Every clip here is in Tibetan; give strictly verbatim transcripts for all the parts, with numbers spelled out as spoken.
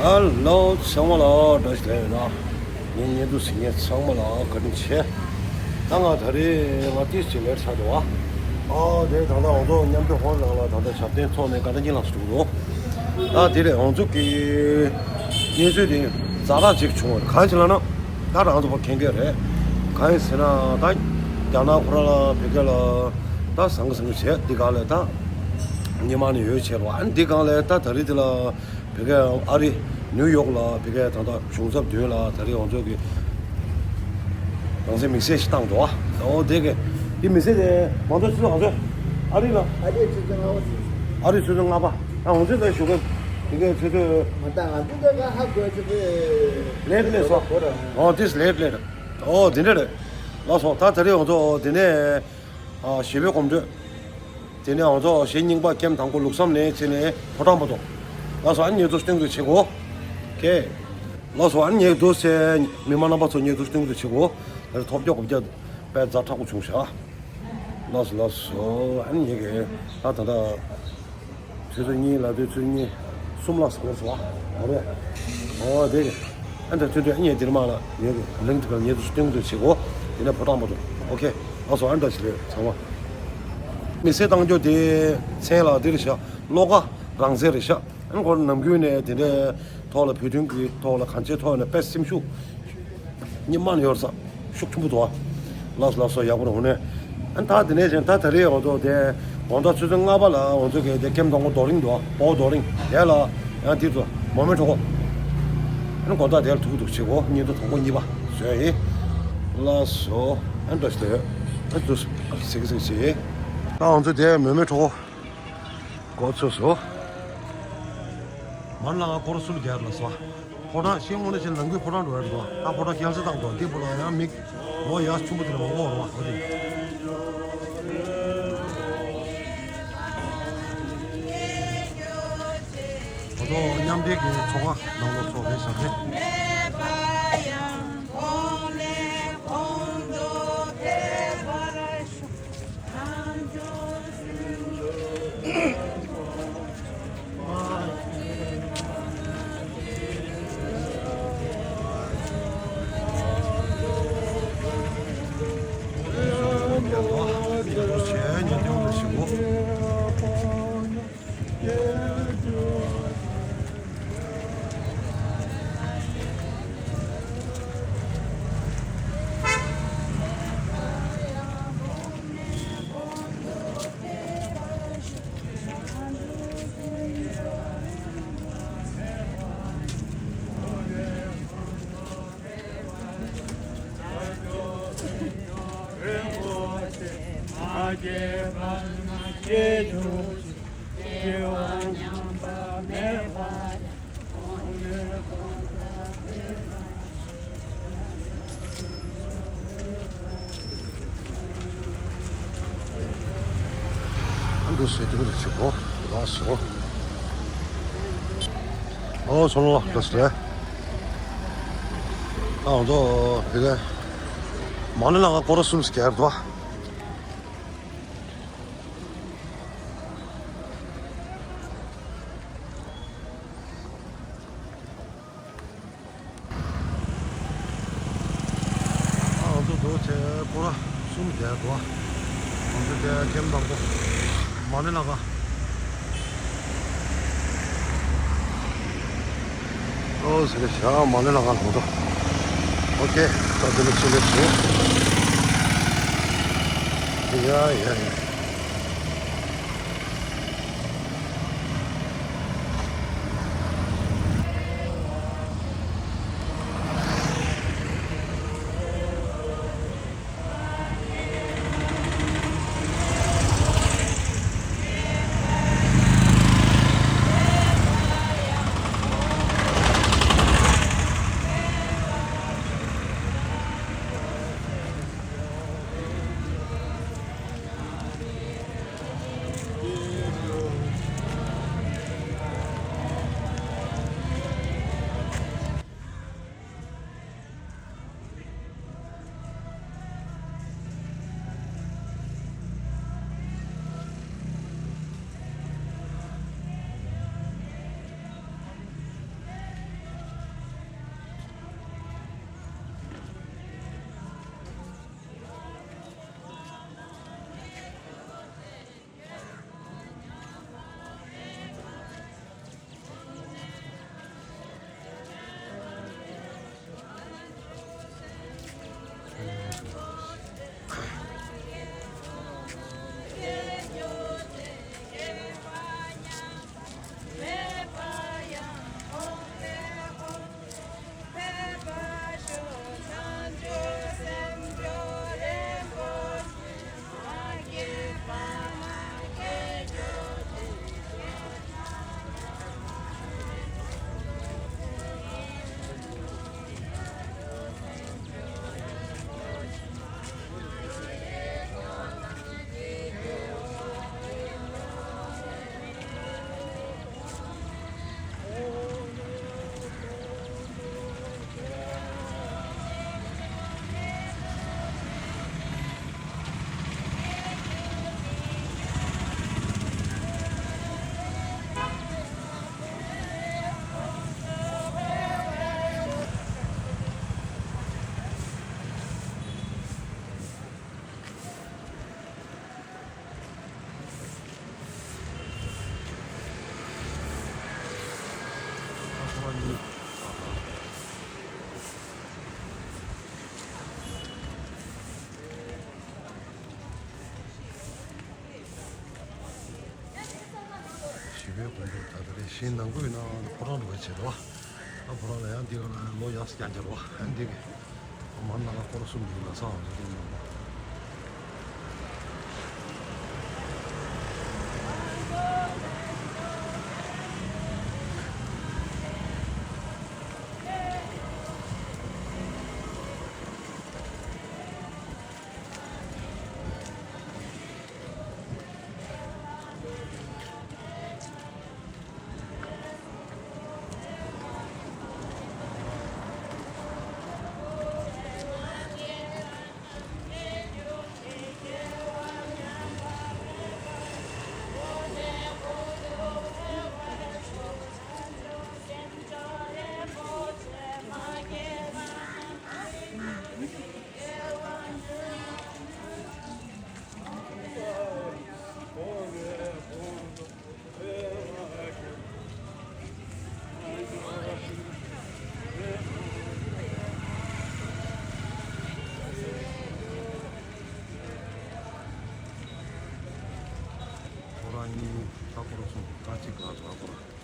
ཧེ་ལོ་ཚང་མ་ལ་བཀྲ་ཤིས་བདེ་ལེགས། ངའི་བརྙན་ཐུང་གཟིགས་མཁན་ཚང་མ་ལ་བཀའ་དྲིན་ཆེ། ད་ང་ད་རེས་ང་ཏིས་ཅིག་ལེ་ཊི་ཆགས་འདུག་བ། ཨ་དེ་ད་ལྟ་ང་ཚོ་མཉམ་འབྲེལ་ཧོ་ལང་ལ་ད་ལྟ་ཞབས་བརྟན་ཚོགས་ནས་ཀ་ད་གཉིས་ལ་སུ་འདུག་ད་དེ་རེད། ང་ཚོ་གི་གནས་ཚུལ་དེ་ཛ་དྲག་ཅིག་བྱུང་བ་རེད། གང་ཡིན་ལབ་ན་ད་རང་ཚོ་བ་མཁྱེན་གྱི་རེད། གང་ཡིན་ཟེར་ན་ད་རྒྱ་ནག་ཁོ་རང་ལ་བོད་སྐད་ལ་ད་ཟང་གི་ཟང་གི་བྱས། འདི་ག་ལས་ད་སྔོན་མ་ནས་ཡོད་བྱས་རོགས། ཨ་ནི་འདི་གང་ལས་ད་ད་རེས་དེ་ལ་བོད་སྐད་ཨ་རི་ནིའུ་ཡོག་ལ་བོད་སྐད་ད་ལྟ་གཞུང་ཚབ་མདུན་ལ་ད་རེས་ང་ཚོ་གི་རང་བཙན་དམིགས་བསལ་ཞིག་བཏང་འདུག་ཨ། འོ་དེ་གི་དེ་དམིགས་བསལ་དེ་མང་ཚོགས་ཚོས་ང་ཚོས་ཨ་རི་ལ་ཨ་རི་ཆུ་ཚོད་ལྔ་པ། ཨ་རི་ཆུ་ཚོད་ལྔ་པ། ཨ་ང་ཚོས་ད་ཞུ་གི་དེ་གི་ཆུ་ཚོད་མ་ད་ང་ཚོས་ད་ག་ཧ་གོ་ཆུ་ཚོད་ལེ་ཊི་ལེ་ཊི་སོ། འོ་དེ་ལེ་ཊི་ལེ་ཊི། འོ་དེ་འདྲ་རེད། ལགས་སོ། ད་ད་རེས་ང་ཚོ་དེ་ནས་ཨ་ཞི་བའི་གོམ་བགྲོད། དེ་ནས་ང་ཚོ་གཞས་རྙིང་པ་ཀེམ་དང་པོ་ལུགས་བསམ་ནས་བྱས་ནས་ཕོ་བྲང་བར་དུ། ལགས་སོ། ཨ་ནི་ཉེ་དུ་སྟོན་དགོས་བྱེད་དགོས། ཀེ། ལགས་སོ། ཨ་ནི་ཉེ་དུ་སེ་མི་མང་རྣམ་པ་ཚོ་ཉེ་དུ་སྟོན་དགོས་བྱེད་དགོས། ད་རེས་ཐོབ་རྒྱག་གོ་བརྒྱ་དཔེ་ཛ་དྲག་པོ་བྱུང་ཤག་ལགས་སོ། ལགས་སོ། ཨ་ནི་ཉེ་གེ་ད་ད་ད། ཆུ་ཚོད་གཉིས་ལ་དུས་ཆུ་ཚོད་གཉིས་གསུམ་ལ་ཟ་ལ་སོ། ཨ་རེད། ཨོ་དེ་རེད། ཨ་ད་ཐུན་ཐུན་ཨ་ཉེ་དེར་མ་ལ་ཉེ་གེ་ལིང་དེ་ག་ཉེ་དུ་སྟོན་དུ་བྱེད་དགོས། དེ་ནས་ཕོ་བྲང་བར་དུ། ཨོ་ཁེ། ལགས་སོ། ཨ་འདྲ་ཞིག་རེད་ཚང་མ། མི་སེར་བཏང་རྒྱུ་དེ་མཚན་ལ་དེ་རེད་ཤག་བློ་དགའ་རང་བཙན་རེད་ཤག་ཨ་ནི་ཁོ་ནམ་རྒྱུན་ནས་དེ་འདྲའི་ཐོག་ལ་བོད་དོན་གྱི་ཐོག་ལ་གང་ཅིའི་ཐོག་ནས་དཔེ་སེམས་ཤུགས་སྙིང་མ་ནས་ཡོད་ས་ཤུགས་ཆེན་པོ་འདུག་ཨ། ལགས་སོ་ལགས་སོ། ཡག་པོ་རེད། འོ་ནས་ཨ་ནི་ད་དེ་ནས་བྱས་ད་ད་རེས་ང་ཚོ་དེ་དགོང་དག་ཆུ་ཚོད་ལྔ་པ་ལ་ང་ཚོ་གི་དེ་ཀེམ་དང་པོ་རྡོ་རིང་འདུག་ཨ། སྤོ་བོ་རྡོ་རིང་དེ་ལ་ཡང་དེ་ཚོ་མོ་མེ་གྲོགས་པོ། ཨ་ནི་དགོང་དག་དེ་ལ་ཐུག་འདུག་བྱེད་དགོས། བརྙན་ཐུང་དང་པོ་གཉིས་པ་བཟོས་ཡིན། ལགས་སོ། ཨ་ནི་འདྲ་ཞིག་ཡོད། ཨ་ནི་འདུག་ཟེར་གི་ཟེར་གི་བྱེད། ད་ང་ཚོ་དེ་མོ་མེ་གྲོགས་པོ། འགོ་ཚུགས་སོ། མ་ལ་ང་སྐོར་གསུམ་རྒྱག་ལ་སོ། ཕོ་བྲང་ཤིང་ངོ་ནས་ཕྱིན་ནང་ཁུལ་ཕོ་བྲང་འགྲོ་ཡ་འགྲོ། ད་ཕོ་བྲང་རྒྱལ་ས་དང་འགྲོ་འདི་པོ་ལ་ཡང་མིག་ལོ་ཡ་ཆུང་པོ་དེ་ལ་འོ་འོ་ར་བ་འོ་དེ། ང་ཚོ་མཉམ་འབྲེལ་གྱི་ཚོགས་པ་ནང་ལོགས་ཚོགས་རེད་ཤག་རེད། ཨ་འདུག་ཟེར་དུས་ལ་ཆུ་བོ་ལགས་སོ། ཨོ་སོང་ལ་ལགས་སོ། ཨ་འདུག་དེ་ག་མ་ཎི་ལ་ང་སྐོར་གསུམ་ཟེར་གྱི་ཡར་འདུག་ཨ་ང་ཚོ་རྡོ་ཆེ་སྐོར་ར་གསུམ་བསྡད་འདུག་ང་ཚོ་དེ་ཀེམ་དང་པོ་མ་ཎི་ལ་ག་ཨོ་ཟེར་ཤག་མ་ཎི་ལ་ག་ལ་འགྲོ། ཨོ་ཁེ། ད་དེ་ནས་ཕྱི་ལེབ་སོང་། ཡ་ཡ་ཡ། ཡོད་དགོན་པའི་ད་ལྟ་རེ་ཞིང་ནང་ཁུལ་ན་ཕོ་བྲང་རུ་བ་བྱེད་རོགས། ད་ཕོ་བྲང་ལ་ཡང་འདི་ག་ན་ལོ་ཡག་སྐྱ་འགྱུར་བ་འདི་གི་མར་ན་ལ་སྐོར་གསུམ་འདུག་ན་ས་འོང་ཟེར་གྱི་འདུག་ཁོ་རང་གཉིས་ལྷག་པར་སོང་ཁ་ཅིག་ལ་ལྷག་པར།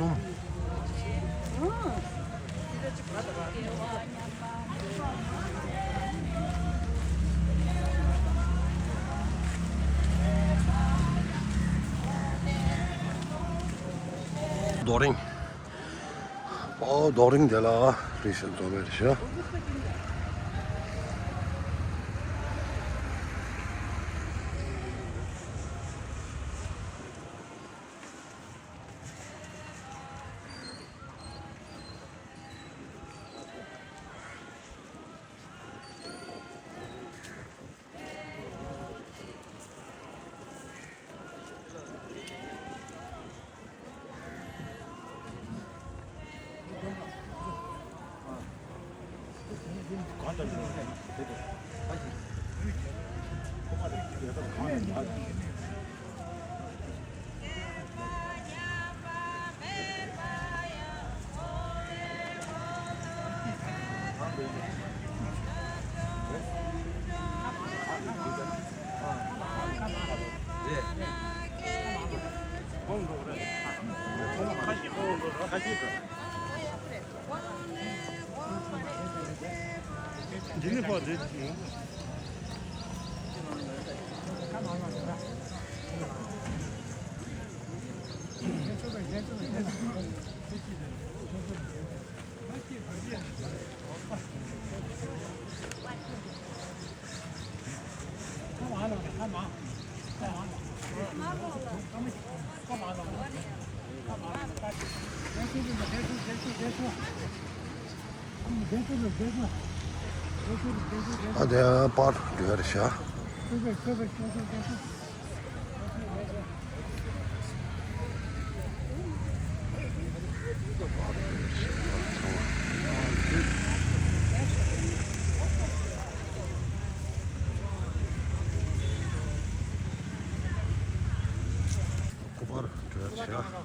གསུམ། རྡོ་རིང་། ཨོ་རྡོ་རིང་དེ་ལ་རི་ཤ་རྡོ་མེད་རི་ཤ། འདི་ནི་ཕོ་འདི། ཨ་དེ་པར་འདྲ་རེད་ཤག་སྐུ་པར་འདྲ་རེད་ཤག་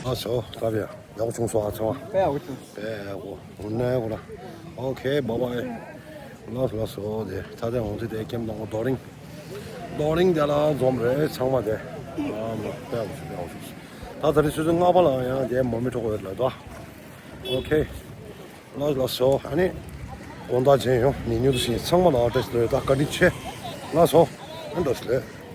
ལགས་སོ། ད་བས་ཡག་པོ་བྱུང་སོང་ཨ་ཚང་མ། དཔེ་ཡག་པོ་བྱུང་། དཔེ་ཡག་པོ། འོ་ན་ཡག་པོ་ལ། ཨོ་ཁེ་བ་བའི། ལགས་ལགས་སོ། དེ་ད་ལྟ་འོང་དུས་དེ་ཀེམ་དང་རྡོ་རིང་། རྡོ་རིང་དེ་ལ་འཛོམས་རེད་ཚང་མ་དེ། ཨ་མ་དཔེ་ཡག་པོ་བྱུང་། དཔེ་ཡག་པོ་བྱུང་། ད་ད་རེས་ཆུ་ཚོད་ལྔ་པ་ལ་ཡང་དེ་མོ་མི་འཕྲོ་གོ་ཡོད་ལ་དོ། ཨོ་ཁེ། ལགས་ལགས་སོ། ཨ་ནི། དགོང་དག་མཇལ་ཡོང་། ཉིན་ཉུལ་དུ་ཕྱིན་ཚང་མ་ལ་བཀྲ་ཤིས་བདེ་ལེགས། ད་བཀའ་དྲིན་ཆེ། ལགས་སོ། ཨ་བཀྲ་ཤིས་བདེ་ལེགས།